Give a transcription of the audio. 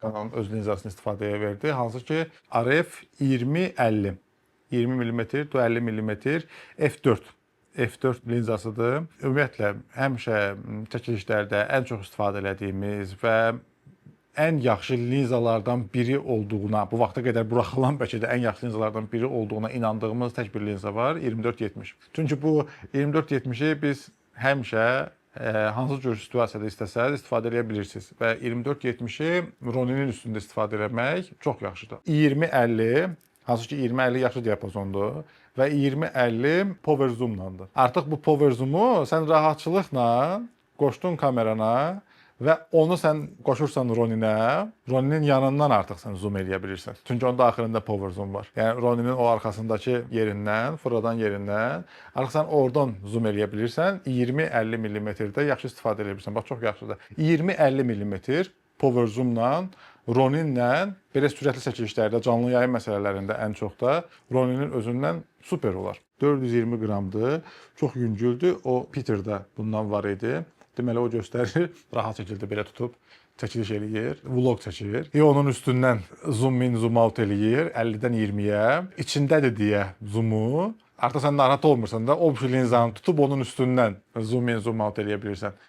Canon öz linzasını istifadəyə verdi. Hansı ki RF 20-50, 20 mm, 50 mm f4 f4 linzasıdır. Ümumiyyətlə, həmişə çəkilişlərdə ən çox istifadə elədiyimiz və ən yaxşı linzalardan biri olduğuna, bu vaxta qədər buraxılan bəlkə də ən yaxşı linzalardan biri olduğuna inandığımız tək bir linza var, 24-70. Çünki bu 24-70-i biz həmişə hansı cür situasiyada istəsəz istifadə edə bilirsiniz və 24-70-i Roninin üstündə istifadə etmək çox yaxşıdır. 20-50, hansı ki 20-50 yaxşı diapazondur və 20-50 power zoomlandır. Artıq bu power zoomu sən rahatçılıqla qoşdun kamerana və onu sən qoşursan Roninə, Roninin yanından artıq sən zoom eləyə bilirsən. Çünki onun daxilində power zoom var. Yəni Roninin o arxasındakı yerindən, fırladan yerindən artıq sən oradan zoom eləyə bilirsən. 20-50 mm-də yaxşı istifadə edə bilirsən. Bax, çox yaxşıdır. 20-50 mm power zoomla, Roninlə belə sürətli çəkilişlərdə, canlı yayım məsələlərində ən çox da Roninin özündən super olar. 420 qramdır. Çox yüngüldür. O Peterdə bundan var idi. Deməli, o göstərir, rahat şəkildə belə tutub çəkiliş eləyir, vlog çəkir. Onun üstündən zoom in, zoom out eləyir 50-dən 20-yə. İçindədir deyə zoomu. Artıq sən narahat olmursan da, o linzanı tutub onun üstündən zoom in, zoom out eləyə bilirsən.